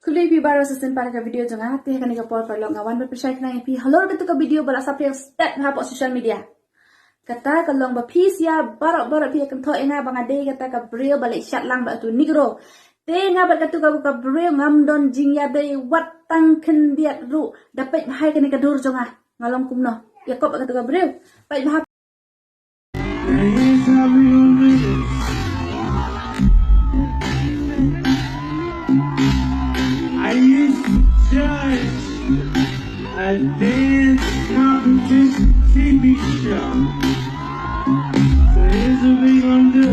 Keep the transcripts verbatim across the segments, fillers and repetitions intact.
Khublei phi baroh shisien para ka video jong nga. Te ha kane ka por paralok nga wan ban pynshai khnang ïa phi halor katu ka video ba la saphriang stet hapoh social media. Kata ka long ba phi sha baroh baroh phi ïa kynthoh ïa nga ba nga dei kata ka briew ba leh shat lang bad utu u Negro. Te nga bad katu ka, ka briew ngam don jingïadei wat tang khyndiat ruh. Da peit bha ïa kane ka dur jong nga. Nga long kumno ïa kop bad katu ka briew. Peit bha. And here's how we gonna do this. I used to judge a dance competition T V show. So here's what we gonna do.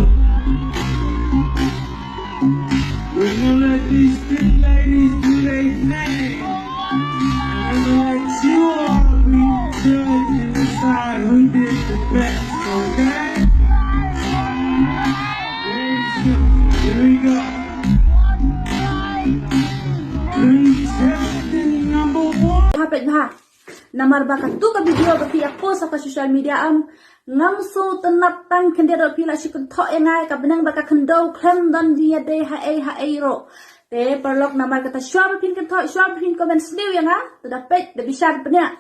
We're gonna let these three ladies do their thing. And I'm gonna let you all be judge and decide who did the best, okay? Very simple. Here we go. Contestant number one. Bha, peit bha. Namar ba katu ka video ba phi ïa post ha ka social media, am, ngam sngewtynnat tang khyndiat ruh. Phi la shu kynthoh ïa nga ïa ka bneng bad ka khyndew, khlem don jingïadei ha ei ha ei ruh. Te paralok, namar kata shuwa ba phin kynthoh, shuwa ba phin comment sniew ïa nga, te da peit, da bishar bniah.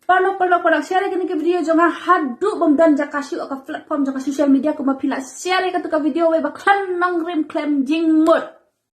Paralok, paralok, paralok, share ïa kane ka video jong nga haduh bym don jaka shuh ha ka platform jong ka social media, kumba phi la share ïa katu ka video wei ba khlem nongrim khlem jingmut.